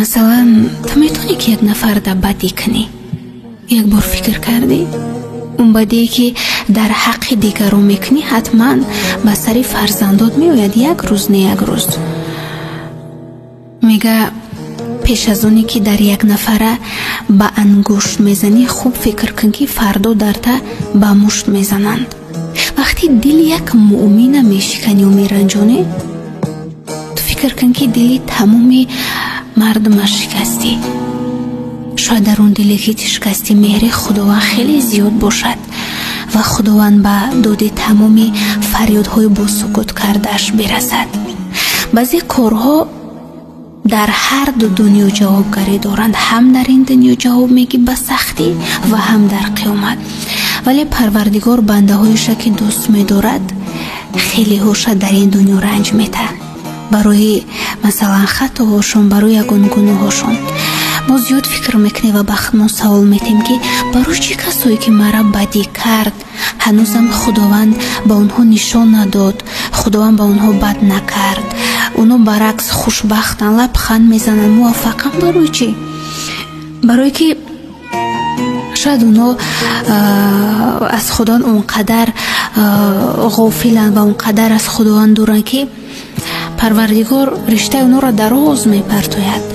Масалан, ту метавонӣ, ки як нафарда бадӣ кунӣ? Як бор фикр кардӣ, он бадие, ки дар ҳаққи дигарон мекунӣ, ҳатман ба сари фарзандот меояд, як рӯз не, як рӯз. Мега, пеш аз оне ки дар як нафара ба ангушт мезанӣ, хуб фикр кун, ки фардо дар та ба мушт мезананд. Вақти дили як муъмина мешиканию меранҷонӣ, ту фикр кун, ки дили тамоми мардума шикастӣ. Шояд дар он диле, ки шикастӣ, меҳри Худованд хеле зиёд бошад ва Худованд ба доди тамоми фарёдҳои босукут кардааш бирасад. Баъзе корҳо дар ҳар ду дунё ҷавобгарӣ доранд: ҳам дар ин дунё ҷавоб мегӣ ба сахтӣ ва ҳам дар қиёмат. Вале Парвардигор бандаҳоеша, ки дӯст медорад, хелеҳоша дар ин дунё ранҷ метаҳад барои, масалан, хатоҳошон, барои ягон гуноҳошон. Мо зиёд фикр мекунем ва ба худмон савол метем, ки барои чӣ касое, ки мара бадӣ кард, ҳанӯзам Худованд ба онҳо нишон надод, Худованд ба онҳо бад накард, онҳо баръакс хушбахтанд, лабханд мезананд, муваффақанд? Барои чӣ? Барое ки шояд онҳо аз Худованд он қадар ғофиланд ва он қадар аз Худованд дуранд, ки Парвардигор риштаи онҳоро дароз мепартояд.